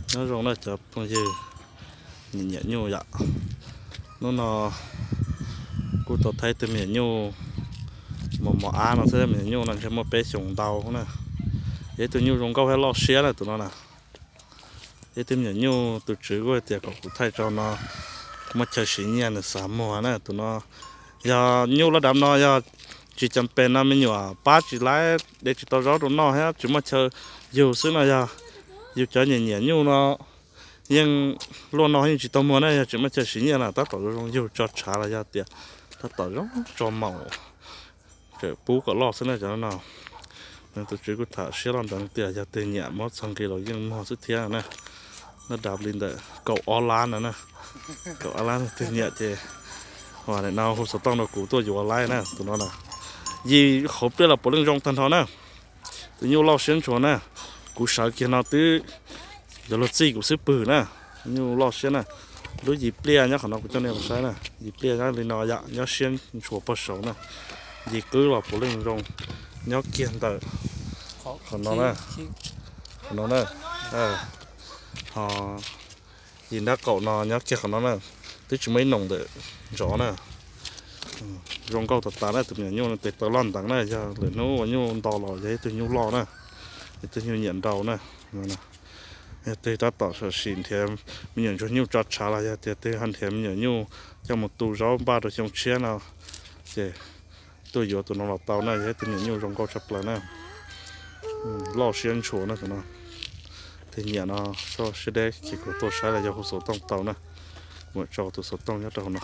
Nyob zoo na cov phooj ywg nyiam nyuj yom. Hnub no kuj tau thaij ib tug me nyuam nyuj mos mos ab no xwb, me nyuam nyuj no ntshe muaj peb xyoos ntau na. Yog ib tug nyuj zoo nkauj thiab loj siab na tus no na. Yog ib tug me nyuam nyuj tus tswv kuj hais tias kom kuv thaij tso no muaj chaw siv nyiaj nws xav muag na tus no. Yog nyuj loj dav no yog tsis cas pes no me nyuam pab tsis laib de tsis tau zaub rau noj thiab tsis muaj chaw yug xwb no yog yus cov nyiam nyiam nyuj no yeej luaj no yeej tsis tau muag na, yog tsis muaj chaw siv nyiaj na tab tom zoo zoo yug tso tshav los yog tias tab tom zoo tso maum tseem pub kom loj xwb na cov no. Tus tswv kuj tham siab loj nteev tias yog twg nyiam muab txog nqi los yeej muag xwb thiab na. Noj dav li ntawm kaum ob lab no na. Kaum ob lab twg nyiam ces ua no hu xov tooj rau kuv tuaj yuav laib na tus no na. Yim hauv pliaj los puav leej zoo tag nrho na. Tus nyuj loj siab ntshua na. Kuv sawv kiag no twb yuav luag txij kuv xwb pwg na. Nyuj loj siab na. Lub yim pliaj nyob qhov no kuv coj nej los saib na, yim pliaj nyob li no yom, nyob siab ntshua pog saud na. Yim qwb los puav leej zoo. Nyob kiag ntawm qhov no na, qhov no na, ho yim nrab qaum no nyob kiag qhov no na, twb tsis muaj ib noom ntawm ntsov na. Zoo nkauj tas tas na, tus me nyuam nyuj no tes taw loj nteev na, yog lwm hnub ua nyuj nto los yog ib tug nyuj loj na, ib tug nyuj nyiam nrau na. Yog twg tab tom sam sim nrhiav me nyuam ntsuag nyuj tso tshav los yog tias twg ho nrhiav me nyuam nyuj coj mus tu zaub npaj rau xyoo tshiab no ces tuaj yuav tus no los tau na, yog ib tug me nyuam nyuj zoo nkauj tshaj plaws na. Loj siab ntshua na tus no. Twg nyiam no txhob siab deb ces kuv tuaj saib los yog hu xov tooj tau na. Kuv mam tso tus xov tooj nyob rau hauv no.